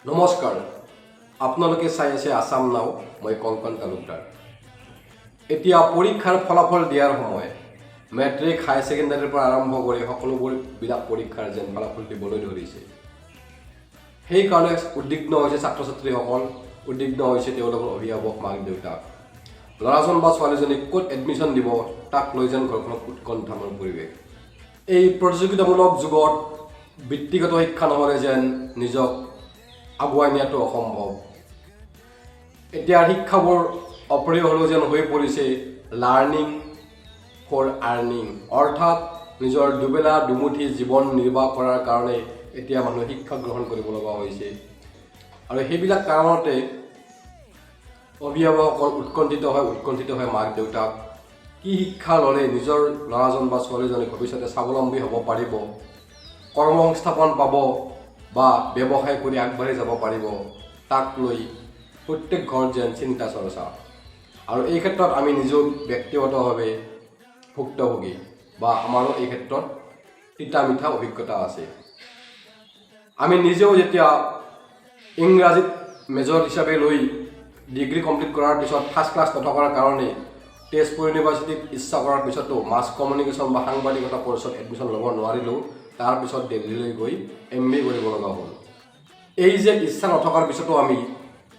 নমস্কাৰ, আপোনালোকে চাই আছে আছাম নাও। মই কংকন তালুকদাৰ। এতিয়া পৰীক্ষাৰ ফলাফল দিয়াৰ সময়। মেট্ৰিক, হায়াৰ ছেকেণ্ডাৰীৰ পৰা আৰম্ভ কৰি সকলোবোৰ বিলাক পৰীক্ষাৰ যেন ফলাফল দিবলৈ ধৰিছে। সেইকাৰণে উদ্বিগ্ন হৈছে ছাত্ৰ ছাত্ৰীসকল, উদ্বিগ্ন হৈছে তেওঁলোকৰ অভিভাৱক, মাক দেউতাক। ল'ৰাজন বা ছোৱালীজনীক ক'ত এডমিশ্যন দিব, তাক লৈ যেন ঘৰখনত উৎকণ্ঠাময় পৰিৱেশ। এই প্ৰতিযোগিতামূলক যুগত বৃত্তিগত শিক্ষা নহ'লে যেন নিজক আগুৱাই নিয়াটো অসম্ভৱ। এতিয়া শিক্ষাবোৰ অপ্ৰিয় হ'লেও যেন হৈ পৰিছে লাৰ্ণিং ফৰ আৰ্নিং, অৰ্থাৎ নিজৰ দুবেলা দুমুঠি জীৱন নিৰ্বাহ কৰাৰ কাৰণে এতিয়া মানুহে শিক্ষা গ্ৰহণ কৰিব লগা হৈছে। আৰু সেইবিলাক কাৰণতে অভিভাৱকসকল উৎকণ্ঠিত হয়, উৎকণ্ঠিত হয় মাক দেউতাক। কি শিক্ষা ল'লে নিজৰ ল'ৰাজন বা ছোৱালীজনী ভৱিষ্যতে স্বাৱলম্বী হ'ব পাৰিব, কৰ্মসংস্থাপন পাব বা ব্যৱসায় কৰি আগবাঢ়ি যাব পাৰিব, তাক লৈ প্ৰত্যেক ঘৰত যেন চিন্তা চৰ্চা। আৰু এই ক্ষেত্ৰত আমি নিজেও ব্যক্তিগতভাৱে ভুক্তভোগী বা আমাৰো এই ক্ষেত্ৰত তিতা মিঠা অভিজ্ঞতা আছে। আমি নিজেও যেতিয়া ইংৰাজীত মেজৰ হিচাপে লৈ ডিগ্ৰী কমপ্লিট কৰাৰ পিছত ফাৰ্ষ্ট ক্লাছ নথকাৰ কাৰণে তেজপুৰ ইউনিভাৰ্চিটিত ইচ্ছা কৰাৰ পিছতো মাছ কমিউনিকেশ্যন বা সাংবাদিকতা কৰ্চত এডমিশ্যন ল'ব নোৱাৰিলোঁ। তাৰপিছত দিল্লীলৈ গৈ এমবিএ কৰিব লগা হ'ল। এই যে ইচ্ছা নথকাৰ পিছতো আমি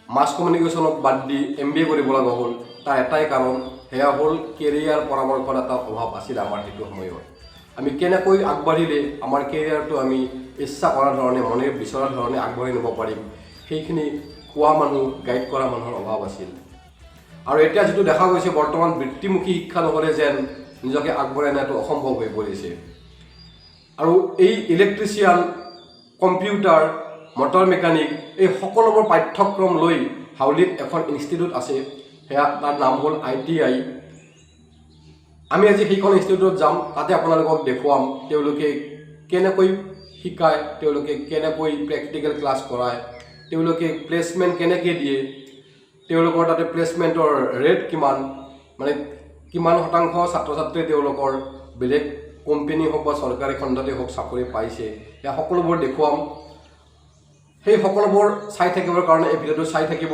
মাছ কমিউনিকেশ্যনক বাদ দি এমবিএ কৰিব লগা হ'ল, তাৰ এটাই কাৰণ, সেয়া হ'ল কেৰিয়াৰ পৰামৰ্শদাতাৰ অভাৱ আছিল আমাৰ সেইটো সময়ত। আমি কেনেকৈ আগবাঢ়িলে আমাৰ কেৰিয়াৰটো আমি ইচ্ছা কৰা ধৰণে, মনে বিচৰা ধৰণে আগবাঢ়ি নিব পাৰিম, সেইখিনি কোৱা মানুহ, গাইড কৰা মানুহৰ অভাৱ আছিল। আৰু এতিয়া যিটো দেখা গৈছে, বৰ্তমান বৃত্তিমুখী শিক্ষা নহ'লে যেন নিজকে আগবঢ়াই নিয়াটো অসম্ভৱ হৈ পৰিছে। আৰু এই ইলেক্ট্ৰিচিয়ান, কম্পিউটাৰ, মটৰ মেকানিক, এই সকলোবোৰ পাঠ্যক্ৰম লৈ হাউলিত এখন ইনষ্টিটিউট আছে। সেয়া তাৰ নাম হ'ল আইটিআই। আমি আজি সেইখন ইনষ্টিটিউটত যাম। তাতে আপোনালোকক দেখুৱাম তেওঁলোকে কেনেকৈ শিকায়, তেওঁলোকে কেনেকৈ প্ৰেক্টিকেল ক্লাছ কৰায়, তেওঁলোকে প্লেচমেণ্ট কেনেকৈ দিয়ে, তেওঁলোকৰ তাতে প্লেচমেণ্টৰ ৰেট কিমান, মানে কিমান শতাংশ ছাত্ৰ ছাত্ৰীয়ে তেওঁলোকৰ বেলেগ কোম্পেনী হওক বা চৰকাৰী খণ্ডতে হওক চাকৰি পাইছে, সেয়া সকলোবোৰ দেখুৱাম। সেই সকলোবোৰ চাই থাকিবৰ কাৰণে এই ভিডিঅ'টো চাই থাকিব।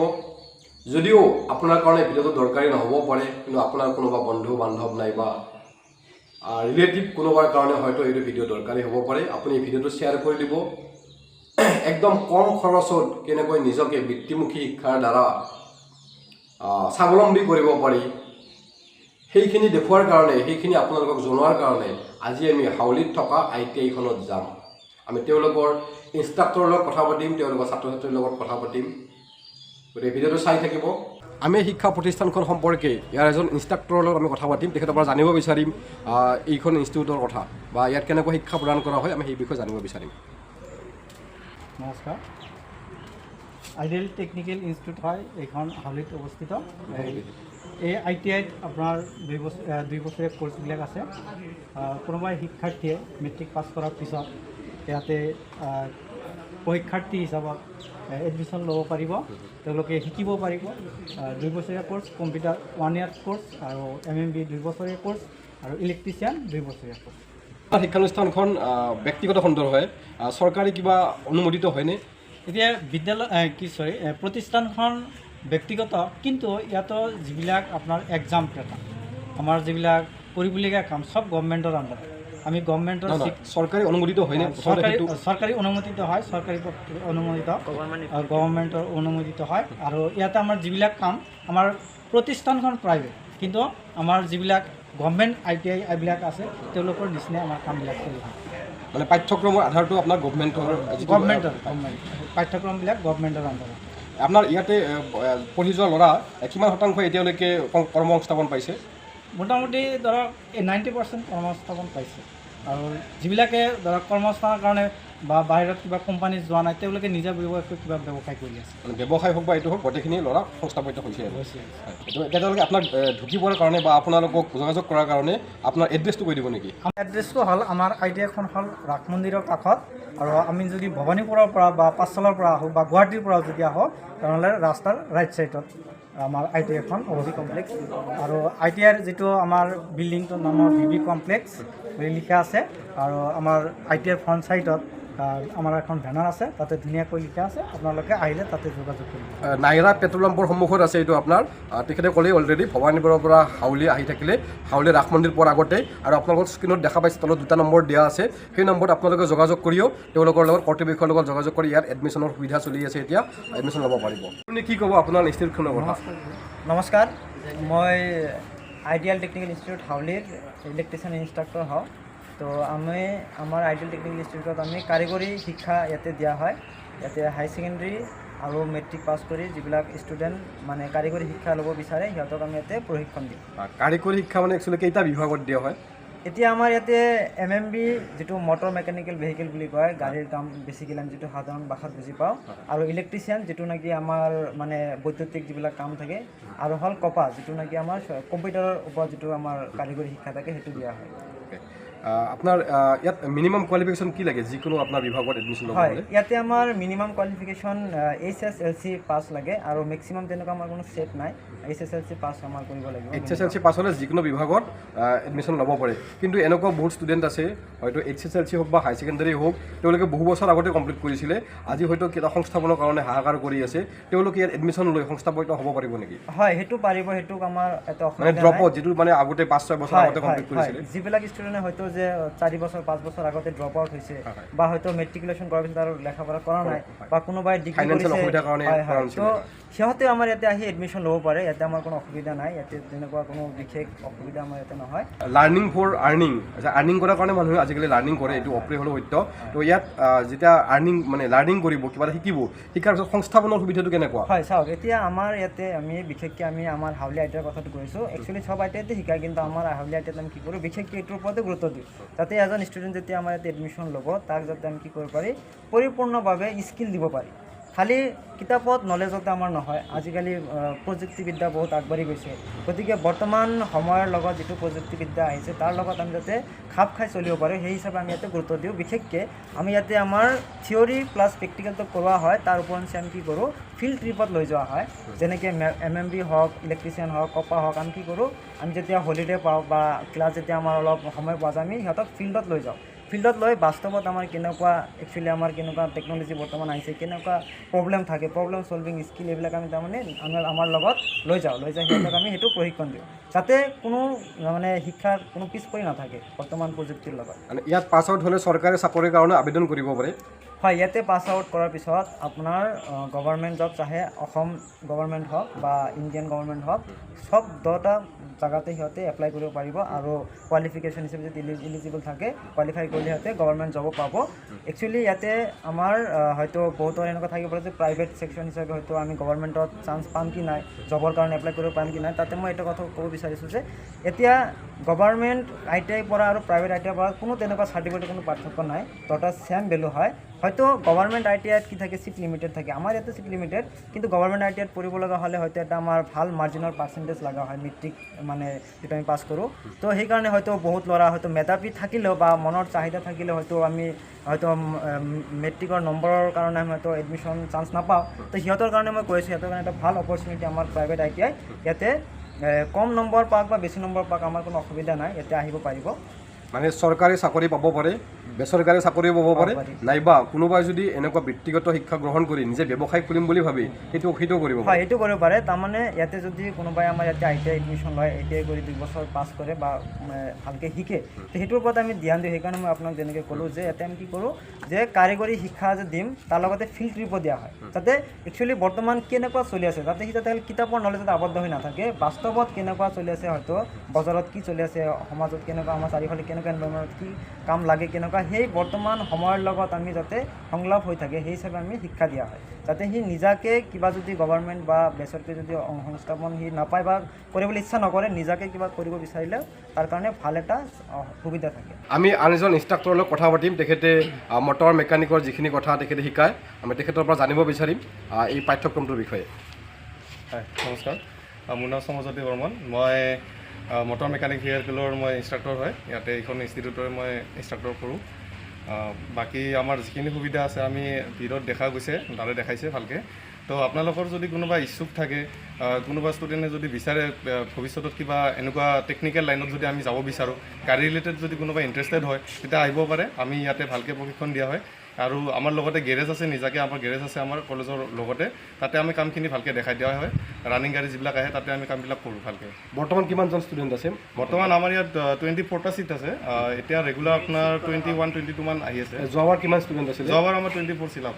যদিও আপোনাৰ কাৰণে এই ভিডিঅ'টো দৰকাৰী নহ'বও পাৰে, কিন্তু আপোনাৰ কোনোবা বন্ধু বান্ধৱ নাইবা ৰিলেটিভ কোনোবাৰ কাৰণে হয়তো এইটো ভিডিঅ' দৰকাৰী হ'ব পাৰে। আপুনি এই ভিডিঅ'টো শ্বেয়াৰ কৰি দিব। একদম কম খৰচত কেনেকৈ নিজকে বৃত্তিমুখী শিক্ষাৰ দ্বাৰা স্বাৱলম্বী কৰিব পাৰি, সেইখিনি দেখুওৱাৰ কাৰণে, সেইখিনি আপোনালোকক জনোৱাৰ কাৰণে আজি আমি হাউলিত থকা আইটিআইখনত যাম। আমি তেওঁলোকৰ ইনষ্ট্ৰাক্টৰৰ লগত কথা পাতিম, তেওঁলোকৰ ছাত্ৰ ছাত্ৰীৰ লগত কথা পাতিম। গতিকে ভিডিঅ'টো চাই থাকিব। আমি শিক্ষা প্ৰতিষ্ঠানখন সম্পৰ্কে ইয়াৰ এজন ইনষ্ট্ৰাক্টৰৰ লগত আমি কথা পাতিম। তেখেতৰ পৰা জানিব বিচাৰিম এইখন ইনষ্টিটিউটৰ কথা বা ইয়াত কেনেকৈ শিক্ষা প্ৰদান কৰা হয়, আমি সেই বিষয়ে জানিব বিচাৰিম। নমস্কাৰ। আইডিয়েল টেকনিকেল ইনষ্টিটিউট হয় এইখন, হাউলিত অৱস্থিত। এই আইটিআইত আপোনাৰ 2 বছৰীয়া কৰ্চবিলাক আছে। কোনোবাই শিক্ষাৰ্থীয়ে মেট্ৰিক পাছ কৰাৰ পিছত ইয়াতে পৰীক্ষাৰ্থী হিচাপত এডমিশ্যন ল'ব পাৰিব, তেওঁলোকে শিকিব পাৰিব। 2 বছৰীয়া কৰ্চ কম্পিউটাৰ, 1 ইয়াৰ কৰ্চ আৰু এমএমবি 2 বছৰীয়া কৰ্চ আৰু ইলেক্ট্ৰিচিয়ান 2 বছৰীয়া কৰ্চ। শিক্ষানুষ্ঠানখন ব্যক্তিগত খণ্ডৰ হয়, চৰকাৰী কিবা অনুমোদিত হয়নে? এতিয়া বিদ্যালয় কি, চৰি, প্ৰতিষ্ঠানখন ব্যক্তিগত, কিন্তু ইয়াতো যিবিলাক আপোনাৰ এক্সাম পেটাৰ্ণ, আমাৰ যিবিলাক কৰিবলগীয়া কাম, চব গভমেণ্টৰ আণ্ডাৰত। আমি গভমেণ্টৰ নহয়, নহয়, চৰকাৰী অনুমোদিত হয়নে প্ৰথমতে? চৰকাৰী সেইটো চৰকাৰী অনুমোদিত হয়, চৰকাৰী অনুমোদিত, গভৰ্ণমেণ্টৰ অনুমোদিত হয়। আৰু ইয়াতে আমাৰ যিবিলাক কাম, আমাৰ প্ৰতিষ্ঠানখন প্ৰাইভেট, কিন্তু আমাৰ যিবিলাক গভমেণ্ট আইটিআই এইবিলাক আছে, তেওঁলোকৰ নিচিনাই আমাৰ কামবিলাক চলি থাকে। মানে পাঠ্যক্ৰমৰ আধাৰটো আপোনাৰ গভমেণ্টৰ যিটো গভমেণ্টৰ পাঠ্যক্ৰমবিলাক গভমেণ্টৰ আণ্ডাৰত। আপোনাৰ ইয়াতে পঢ়ি যোৱা ল'ৰা কিমান শতাংশ এতিয়ালৈকে কৰ্মসংস্থাপন পাইছে? মোটামুটি ধৰক এই 90% কৰ্মসংস্থাপন পাইছে। আৰু যিবিলাকে ধৰক কৰ্মসংস্থাপনৰ কাৰণে বা বাহিৰত কিবা কোম্পানীত যোৱা নাই, তেওঁলোকে নিজা ব্যৱসায়, কিবা ব্যৱসায় কৰি আছে। মানে ব্যৱসায় হওক বা এইটো হওক, গোটেইখিনি ল'ৰা সংস্থাপিত হৈছে আৰু। হৈছে। হয়। এইটো এতিয়া তেওঁলোকে আপোনাক ঢুকি পোৱাৰ কাৰণে বা আপোনালোকক যোগাযোগ কৰাৰ কাৰণে আপোনাৰ এড্ৰেছটো কৈ দিব নেকি? এড্ৰেছটো হ'ল, আমাৰ আইটিআইখন হ'ল ৰাস মন্দিৰৰ কাষত। আৰু আমি যদি ভৱানীপুৰৰ পৰা বা পাঠশালাৰ পৰা আহোঁ বা গুৱাহাটীৰ পৰা যদি আহোঁ, তেনেহ'লে ৰাস্তাৰ ৰাইট ছাইডত আমাৰ আইটিআইখন অৱস্থিত। কমপ্লেক্স আৰু আইটিআইৰ যিটো আমাৰ বিল্ডিংটোৰ নামৰ ভিবি কমপ্লেক্স বুলি লিখা আছে। আৰু আমাৰ আইটিআইৰ ফ্ৰণ্ট ছাইডত আমাৰ এখন বেনাৰ আছে, তাতে ধুনীয়াকৈ লিখা আছে। আপোনালোকে আহিলে তাতে যোগাযোগ কৰিব। নাইৰা পেট্ৰল পাম্পৰ সন্মুখত আছে এইটো আপোনাৰ। তেখেতে ক'লেই অলৰেডি, ভৱানীপুৰৰ পৰা হাউলি আহি থাকিলে হাউলি ৰাস মন্দিৰ পোৱাৰ আগতে। আৰু আপোনালোকৰ স্ক্ৰীণত দেখা পাইছে, তলত দুটা নম্বৰ দিয়া আছে। সেই নম্বৰত আপোনালোকে যোগাযোগ কৰিও তেওঁলোকৰ লগত, কৰ্তৃপক্ষৰ লগত যোগাযোগ কৰি ইয়াত এডমিশ্যনৰ সুবিধা চলি আছে, এতিয়া এডমিশ্যন ল'ব পাৰিব। আপুনি কি ক'ব আপোনাৰ ইনষ্টিটিউটখনৰ কথা? নমস্কাৰ, মই আইডিয়েল টেকনিকেল ইনষ্টিটিউট হাউলিৰ ইলেক্ট্ৰিচিয়ান ইনষ্ট্ৰাক্টৰ হওঁ। তো আমি আমাৰ আইডিয়েল টেকনিকেল ইনষ্টিটিউটত আমি কাৰিকৰী শিক্ষা ইয়াতে দিয়া হয়। ইয়াতে হাই ছেকেণ্ডেৰী আৰু মেট্ৰিক পাছ কৰি যিবিলাক ষ্টুডেণ্ট মানে কাৰিকৰী শিক্ষা ল'ব বিচাৰে, সিহঁতক আমি ইয়াতে প্ৰশিক্ষণ দিওঁ। কাৰিকৰী শিক্ষা মানে একচুৱেলি কেইটা বিভাগত দিয়া হয়? এতিয়া আমাৰ ইয়াতে এমএমভি, যিটো মটৰ মেকানিকেল ভেহিকেল বুলি কয়, গাড়ীৰ কাম বেচিকেলি আমি যিটো সাধাৰণ ভাষাত বুজি পাওঁ, আৰু ইলেক্ট্ৰিচিয়ান, যিটো নেকি আমাৰ মানে বৈদ্যুতিক যিবিলাক কাম থাকে, আৰু হ'ল কপা, যিটো নেকি আমাৰ কম্পিউটাৰৰ ওপৰত যিটো আমাৰ কাৰিকৰী শিক্ষা থাকে, সেইটো দিয়া হয়। আপোনাৰ ইয়াত মিনিমাম কোৱালিফিকেশ্যন কি লাগে যিকোনো আপোনাৰ বিভাগত এডমিশ্যন ল'ব হ'লে? ইয়াতে আমাৰ মিনিমাম কোৱালিফিকেশ্যন এইচএছএলচি পাছ লাগে আৰু মেক্সিমাম তেনেকুৱা আমাৰ কোনো ছেট নাই। এইচএছএলচি পাছ আমাৰ কৰিব লাগিব। এইচএছএলচি পাছ হ'লে যিকোনো বিভাগত এডমিশ্যন ল'ব পাৰে। কিন্তু এনেকুৱা বহুত ষ্টুডেণ্ট আছে, হয়তো এইচএছএলচি হওক বা হাই ছেকেণ্ডেৰী হওক, তেওঁলোকে বহু বছৰ আগতে কমপ্লিট কৰিছিলে, আজি হয়তো কিবা সংস্থাপনৰ কাৰণে হাহাকাৰ কৰি আছে। তেওঁলোকে ইয়াত এডমিশ্যন লৈ সংস্থাপিত হ'ব পাৰিব নেকি? হয়, সেইটো পাৰিব। সেইটোক আমাৰ এটা মানে অসুবিধা নাই। ড্ৰপ আউট, যিটো মানে আগতে 5-6 বছৰ আগতে কমপ্লিট কৰিছিলে। যিবিলাক ষ্টুডেণ্টে হয়তো যে 4 বছৰ 5 বছৰ আগতে ড্ৰপ আউট হৈছে বা হয়তো মেট্ৰিকুলেশ্যন কৰাৰ পিছত আৰু লেখা পঢ়া কৰা নাই বা কোনোবাই ডিগ্ৰী Financial কৰিছে, অসুবিধাৰ কাৰণে হয় কৰা হয় নাছিলে। তো সিহঁতে আমাৰ ইয়াতে আহি এডমিশ্যন ল'ব পাৰে। ইয়াতে আমাৰ কোনো অসুবিধা নাই। ইয়াতে তেনেকুৱা কোনো বিশেষ অসুবিধা আমাৰ ইয়াতে নহয়। লাৰ্ণিং ফৰ আৰ্নিং, আচ্ছা, আৰ্নিং কৰাৰ কাৰণে মানুহে আজিকালি লাৰ্ণিং কৰে, এইটো অপ্ৰিয় হ'লেও সত্য। তো ইয়াত যেতিয়া আৰ্নিং মানে লাৰ্ণিং কৰিব, কিবা এটা শিকিব, শিকাৰ পিছত সংস্থাপনৰ সুবিধাটো কেনেকুৱা? হয়, চাওক, এতিয়া আমাৰ ইয়াতে আমি বিশেষকৈ আমি আমাৰ হাউলি আইটিআইৰ কথাটো কৈছোঁ। একচুৱেলি চব আইটিআইতে শিকায়, কিন্তু আমাৰ হাউলি আইটিআইত আমি কি কৰোঁ, বিশেষকৈ এইটোৰ ওপৰতে গুৰুত্ব দিওঁ, যাতে এজন ষ্টুডেণ্ট যেতিয়া আমাৰ ইয়াতে এডমিশ্যন ল'ব, তাক যাতে আমি কি কৰিব পাৰি, পৰিপূৰ্ণভাৱে স্কিল দিব পাৰি। খালি কিতাপত নলেজতে আমাৰ নহয়। আজিকালি প্ৰযুক্তিবিদ্যা বহুত আগবাঢ়ি গৈছে। গতিকে বৰ্তমান সময়ৰ লগত যিটো প্ৰযুক্তিবিদ্যা আহিছে, তাৰ লগত আমি যাতে খাপ খাই চলিব পাৰোঁ, সেই হিচাপে আমি ইয়াতে গুৰুত্ব দিওঁ। বিশেষকৈ আমি ইয়াতে আমাৰ থিয়ৰী প্লাছ প্ৰেক্টিকেলটো কৰোৱা হয়। তাৰ উপৰঞ্চি আমি কি কৰোঁ, ফিল্ড ট্ৰিপত লৈ যোৱা হয়। যেনেকৈ এমএমভি হওক, ইলেক্ট্ৰিচিয়ান হওক, কপা হওক, আমি কি কৰোঁ, আমি যেতিয়া হলিডে পাওঁ বা ক্লাছ যেতিয়া আমাৰ অলপ সময় পোৱা যায়, আমি সিহঁতক ফিল্ডত লৈ যাওঁ। ফিল্ডত লৈ বাস্তৱত আমাৰ কেনেকুৱা, একচুৱেলি আমাৰ কেনেকুৱা টেকন'লজি বৰ্তমান আহিছে, কেনেকুৱা প্ৰব্লেম থাকে, প্ৰব্লেম ছলভিং স্কিল, এইবিলাক আমি তাৰমানে আমাৰ লগত লৈ যাওঁ। লৈ যাই সিহঁতক আমি সেইটো প্ৰশিক্ষণ দিওঁ, যাতে কোনো মানে শিক্ষাৰ কোনো পিছ পৰি নাথাকে বৰ্তমান প্ৰযুক্তিৰ লগত। মানে ইয়াত পাছ আউট হ'লে চৰকাৰী চাকৰিৰ কাৰণে আবেদন কৰিব পাৰে? হয়, ইয়াতে পাছ আউট কৰাৰ পিছত আপোনাৰ গভৰ্ণমেণ্ট জব, চাহে অসম গভৰ্ণমেণ্ট হওক বা ইণ্ডিয়ান গভৰ্ণমেণ্ট হওক, চব 10টা জেগাতে সিহঁতে এপ্লাই কৰিব পাৰিব। আৰু কোৱালিফিকেশ্যন হিচাপে যদি ইলিজিবল থাকে, কোৱালিফাই কৰিলে সিহঁতে গভৰ্ণমেণ্ট জবো পাব। একচুৱেলি ইয়াতে আমাৰ হয়তো বহুতৰ এনেকুৱা থাকিব পাৰে যে প্ৰাইভেট ছেকশ্যন হিচাপে হয়তো আমি গভৰ্ণমেণ্টত চান্স পাম কি নাই, জবৰ কাৰণে এপ্লাই কৰিব পাৰিম কি নাই। তাতে মই এটা কথা ক'ব বিচাৰিছোঁ যে এতিয়া গভৰ্ণমেণ্ট আইটিআই পৰা আৰু প্ৰাইভেট আইটিআই পৰা কোনো তেনেকুৱা চাৰ্টিফিকেটৰ কোনো পাৰ্থক্য নাই, দুটা ছেম ভেলু হয়। হয়তো গভৰ্ণমেণ্ট আইটিআইত কি থাকে, চিট লিমিটেড থাকে। আমাৰ ইয়াতে চিট লিমিটেড, কিন্তু গভৰ্ণমেণ্ট আইটিআইত পঢ়িব লগা হ'লে হয়তো এটা আমাৰ ভাল মাৰ্জিনৰ পাৰ্চেণ্টেজ লগা হয়, মেট্ৰিক মানে যিটো আমি পাছ কৰোঁ। তো সেইকাৰণে হয়তো বহুত ল'ৰা হয়তো মেধাৱী থাকিলেও বা মনৰ চাহিদা থাকিলেও হয়তো আমি হয়তো মেট্ৰিকৰ নম্বৰৰ কাৰণে আমি হয়তো এডমিশ্যন চান্স নাপাওঁ। তো সিহঁতৰ কাৰণে মই কৈছোঁ, সিহঁতৰ কাৰণে এটা ভাল অপৰচুনিটি আমাৰ প্ৰাইভেট আইটিআই। ইয়াতে কম নম্বৰ পাওক বা বেছি নম্বৰ পাওক, আমাৰ কোনো অসুবিধা নাই, ইয়াতে আহিব পাৰিব। মানে চৰকাৰী চাকৰি পাব পাৰে, বেচৰকাৰী চাকৰিও পাব পাৰে, পাৰি। নাইবা কোনোবাই যদি এনেকুৱা বৃত্তিগত শিক্ষা গ্ৰহণ কৰি নিজে ব্যৱসায় খুলিম বুলি ভাবি সেইটোও কৰিব হয়। পাৰে। সেইটো কৰিব পাৰে। তাৰমানে ইয়াতে যদি কোনোবাই আমাৰ ইয়াতে আইটিআই এডমিশ্যন লয়, আইটিআই কৰি 2 বছৰ পাছ কৰে বা ভালকৈ শিকে, তো সেইটোৰ ওপৰত আমি ধ্যান দিওঁ। সেইকাৰণে মই আপোনাক যেনেকৈ ক'লোঁ যে ইয়াতে আমি কি কৰোঁ যে কাৰিকৰী শিক্ষা যে দিম, তাৰ লগতে ফিল্ড ট্ৰিপো দিয়া হয়, যাতে একচুৱেলি বৰ্তমান কেনেকুৱা চলি আছে, যাতে সি যাতে কিতাপৰ নলেজত আবদ্ধ হৈ নাথাকে, বাস্তৱত কেনেকুৱা চলি আছে, হয়তো বজাৰত কি চলি আছে, সমাজত কেনেকুৱা, আমাৰ চাৰিওফালে কেনেকুৱা এনভাইৰনমেণ্টত কি কাম লাগে কেনেকুৱা, সেই বৰ্তমান সময়ৰ লগত আমি যাতে সংলাপ হৈ থাকে, সেই হিচাপে আমি শিক্ষা দিয়া হয়, যাতে সি নিজাকে কিবা যদি গভৰ্ণমেণ্ট বা বেচৰকাৰী যদি সংস্থাপন সি নাপায় বা কৰিবলৈ ইচ্ছা নকৰে, নিজাকে কিবা কৰিব বিচাৰিলেও তাৰ কাৰণে ভাল এটা সুবিধা থাকে। আমি আন এজন ইনষ্ট্ৰাক্টৰৰ লগত কথা পাতিম। তেখেতে মটৰ মেকানিকৰ যিখিনি কথা তেখেতে শিকায়, আমি তেখেতৰ পৰা জানিব বিচাৰিম এই পাঠ্যক্ৰমটোৰ বিষয়ে। হয়, নমস্কাৰ। মোৰ নাম সমজ্যোতি বৰ্মন। মই মটৰ মেকানিক ভেহিকেলৰ মই ইনষ্ট্ৰাক্টৰ হয়। ইয়াতে এইখন ইনষ্টিটিউটৰে মই ইনষ্ট্ৰাক্টৰ কৰোঁ। বাকী আমাৰ যিখিনি সুবিধা আছে, আমি ভিডিঅ'ত দেখা গৈছে, তাতে দেখাইছে ভালকৈ। তো আপোনালোকৰ যদি কোনোবা ইচ্ছুক থাকে, কোনোবা ষ্টুডেণ্টে যদি বিচাৰে ভৱিষ্যতত কিবা এনেকুৱা টেকনিকেল লাইনত যদি আমি যাব বিচাৰোঁ, গাড়ী ৰিলেটেড যদি কোনোবা ইণ্টাৰেষ্টেড হয়, তেতিয়া আহিব পাৰে। আমি ইয়াতে ভালকৈ প্ৰশিক্ষণ দিয়া হয়। আৰু আমাৰ লগতে গেৰেজ আছে, নিজাকৈ আমাৰ গেৰেজ আছে আমাৰ কলেজৰ লগতে। তাতে আমি কামখিনি ভালকৈ দেখাই দিয়া হয়। ৰানিং গাড়ী যিবিলাক আহে, তাতে আমি কামবিলাক কৰোঁ ভালকৈ। বৰ্তমান কিমানজন ষ্টুডেণ্ট আছে? বৰ্তমান আমাৰ ইয়াত 24টা ছিট আছে। এতিয়া ৰেগুলাৰ আপোনাৰ 21, 22 মান আহি আছে। যোৱাবাৰ কিমান ষ্টুডেণ্ট আছিলে? যোৱাবাৰ আমাৰ 24 fill up.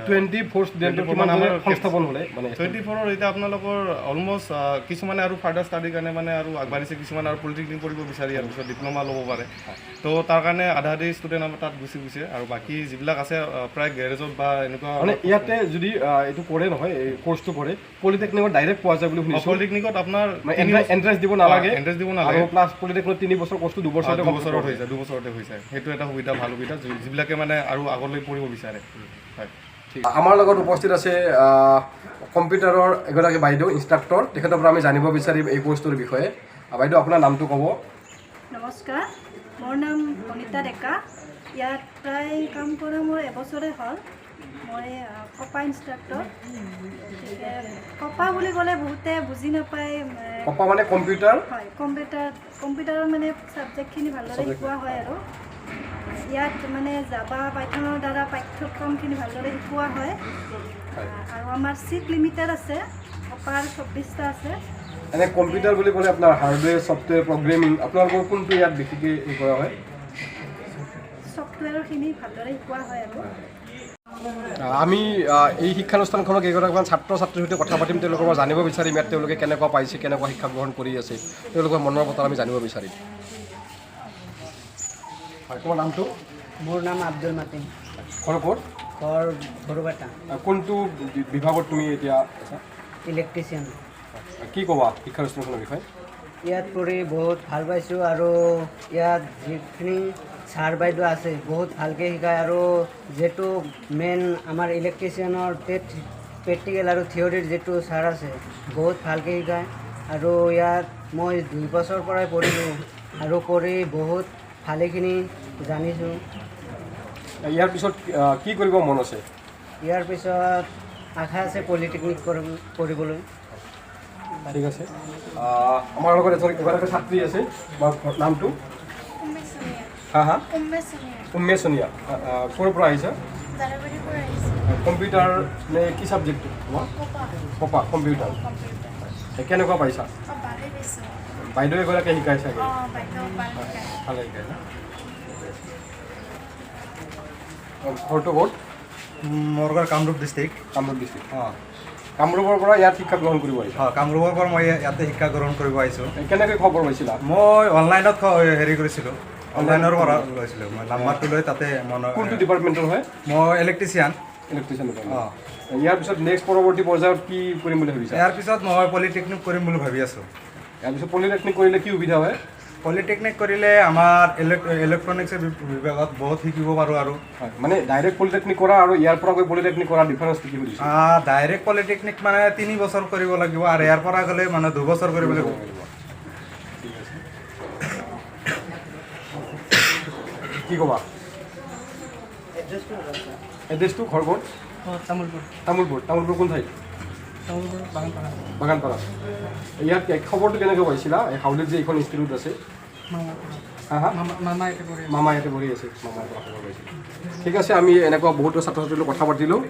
24 ষ্টুডেণ্টৰ 24 কিমান আমাৰ সংস্থাপন হ'লে মানে? 24ৰ এতিয়া আপোনালোকৰ অলমষ্ট কিছুমানে আৰু ফাৰ্ডাৰ ষ্টাডিৰ কাৰণে মানে আৰু আগবাঢ়িছে। কিছুমানে আৰু পলিটেকনিক কৰিব বিচাৰি ইয়াৰ পিছত ডিপ্ল'মা ল'ব পাৰে। তো তাৰ কাৰণে আধা আধি ষ্টুডেণ্ট আমাৰ তাত গুচি গৈছে আৰু বাকী যিবিলাক আছে প্ৰায় গেৰেজত বা এনেকুৱা। মানে ইয়াতে যদি এইটো কৰে নহয়, এই কৰ্চটো কৰে, পলিটেকনিকত ডাইৰেক্ট পোৱা যায় বুলি শুনিছোঁ। পলিটেকনিকত আপোনাৰ এণ্ট্ৰেঞ্চ দিব নালাগে? এণ্ট্ৰেঞ্চ দিব নালাগে। আৰু প্লাছ পলিটেকনিকত 3 বছৰ কৰ্চটো 2 বছৰতে 2 বছৰত হৈ যায়, 2 বছৰতে হৈ যায়। সেইটো এটা সুবিধা, ভাল সুবিধা, যিবিলাকে মানে আৰু আগলৈ পঢ়িব বিচাৰে, হয়। আমাৰ লগত উপস্থিত আছে কম্পিউটাৰৰ এগৰাকী বাইদেউ, ইনষ্ট্ৰাক্টৰ। তেখেতৰ পৰা আমি জানিব বিচাৰিম এই কৰ্চটোৰ বিষয়ে। বাইদেউ, আপোনাৰ নামটো ক'ব। নমস্কাৰ, মোৰ নাম অনিতা ডেকা। ইয়াত প্ৰায় কাম কৰা মোৰ এবছৰে হ'ল। মই কপা ইনষ্ট্ৰাক্টৰ। গতিকে কপা বুলি ক'লে বহুতে বুজি নাপায়। কপা মানে কম্পিউটাৰ? হয়, কম্পিউটাৰৰ মানে ছাবজেক্টখিনি ভালদৰে শিকোৱা হয় আৰু ইয়াত মানে জাবা, পাইথনৰ দ্বাৰা পাঠ্যক্ৰমখিনি ভালদৰে শিকোৱা হয়। আৰু আমাৰ ছিট লিমিটেড আছে, কপাৰ 24টা আছে। এনে কম্পিউটাৰ বুলি ক'লে আপোনাৰ হাৰ্ডৱেৰ, ছফ্টৱেৰ, প্ৰগ্ৰেমিং, আপোনালোকৰ কোনটো ইয়াত বেছিকৈ হেৰি কৰা হয়? ছফ্টৱেৰখিনি ভালদৰে শিকোৱা হয় আৰু আমি এই শিক্ষানুষ্ঠানখনৰ কেইগৰাকীমান ছাত্ৰ ছাত্ৰীৰ সৈতে কথা পাতিম। তেওঁলোকৰ পৰা জানিব বিচাৰিম ইয়াত তেওঁলোকে কেনেকুৱা পাইছে, কেনেকুৱা শিক্ষা গ্ৰহণ কৰি আছে। তেওঁলোকৰ মনৰ কথা আমি জানিব বিচাৰিম। হয়, তোমাৰ নামটো? মোৰ নাম আব্দুল মাতিন। ঘৰ ক'ত? ঘৰ সৰুবাটা। কোনটো বিভাগত তুমি এতিয়া আছা? ইলেক্ট্ৰিচিয়ান। কি ক'বা শিক্ষানুষ্ঠানখনৰ বিষয়ে? ইয়াত পঢ়ি বহুত ভাল পাইছোঁ আৰু ইয়াত যিখিনি ছাৰ বাইদেউ আছে, বহুত ভালকৈ শিকায় আৰু যিটো মেইন আমাৰ ইলেক্ট্ৰিচিয়ানৰ প্ৰেক্টিকেল আৰু থিয়ৰীৰ যিটো ছাৰ আছে, বহুত ভালকৈ শিকায়। আৰু ইয়াত মই 2 বছৰ পৰাই পঢ়িলোঁ আৰু পঢ়ি বহুত ভালেখিনি জানিছোঁ। ইয়াৰ পিছত কি কৰিব মন আছে? ইয়াৰ পিছত আশা আছে পলিটেকনিক কৰিবলৈ। ঠিক আছে। আমাৰ লগত এগৰাকী ছাত্ৰী আছে। তোমাৰ নামটো? হা হা উম্মে চনিয়া। ক'ৰ পৰা আহিছা? কম্পিউটাৰ নে কি ছাবজেক্ট তোমাৰ? কপা কম্পিউটাৰ। কেনেকুৱা পাইছা? বাইদেউ এগৰাকীয়ে শিকাই চাগে? ভালে শিকাই না? ঘৰটো ক'ত? মোৰ ঘৰ কামৰূপ ডিষ্ট্ৰিক্ট। কামৰূপ ডিষ্ট্ৰিক্ট। অঁ। কামৰূপৰ পৰা ইয়াত শিক্ষা গ্ৰহণ কৰিব আহিছা? হয়, কামৰূপৰ পৰা মই ইয়াতে শিক্ষা গ্ৰহণ কৰিব আহিছোঁ। কেনেকৈ খবৰ পাইছিলা? মই অনলাইনত হেৰি কৰিছিলোঁ, অনলাইনৰ পৰা লৈছিলোঁ মই নাম্বাৰটো লৈ তাতে মন কোনটো ডিপাৰ্টমেণ্টৰ হয়? মই ইলেক্ট্ৰিচিয়ান। ইলেক্ট্ৰিচিয়ান। অঁ। ইয়াৰ পিছত নেক্সট পৰৱৰ্তী পৰ্যায়ত কি কৰিম বুলি ভাবিছা? ইয়াৰ পিছত মই পলিটেকনিক কৰিম বুলি ভাবি আছোঁ। ইয়াৰ পিছত পলিটেকনিক কৰিলে কি সুবিধা হয়? পলিটেকনিক কৰিলে আমাৰ ইলেক্ট্ৰনিক্স বিভাগত বহুত শিকিব পাৰোঁ আৰু হয়, মানে ডাইৰেক্ট পলিটেকনিক কৰা আৰু ইয়াৰ পৰা গৈ পলিটেকনিক কৰা ডিফাৰেঞ্চটো কি সুধিছোঁ? ডাইৰেক্ট পলিটেকনিক মানে 3 বছৰ কৰিব লাগিব আৰু ইয়াৰ পৰা গ'লে মানে 2 বছৰ কৰিব লাগিব। ঠিক আছে। কি ক'বা? এড্ৰেছটো, ঘৰ ক'ত? তামোলপুৰ। তামোলপুৰ। তামোলপুৰ কোন ঠাইত? তামোলপুৰ বাগানপাৰা। বাগানপাৰা। ইয়াত খবৰটো কেনেকৈ পাইছিলা, এই হাউলিত যে এইখন ইনষ্টিটিউট আছে? হা হা মামা ইয়াতে পঢ়ি। মামা ইয়াতে পঢ়ি আছে, মামাৰ পৰা খবৰ পাইছিলোঁ। ঠিক আছে, আমি এনেকুৱা বহুতো ছাত্ৰ ছাত্ৰীৰ লগত কথা পাতিলোঁ।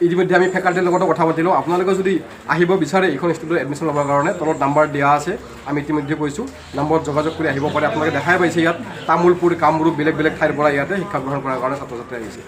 ইতিমধ্যে আমি ফেকাল্টিৰ লগতো কথা পাতিলোঁ। আপোনালোকে যদি আহিব বিচাৰে এইখন ইনষ্টিটিউটত এডমিশ্যন ল'বৰ কাৰণে, তলত নাম্বাৰ দিয়া আছে, আমি ইতিমধ্যে কৈছোঁ, নম্বৰত যোগাযোগ কৰি আহিব পাৰে। আপোনালোকে দেখাই পাইছে, ইয়াত তামোলপুৰ, কামৰূপ, বেলেগ বেলেগ ঠাইৰ পৰা ইয়াতে শিক্ষা গ্ৰহণ কৰাৰ কাৰণে ছাত্ৰ ছাত্ৰী আহিছে।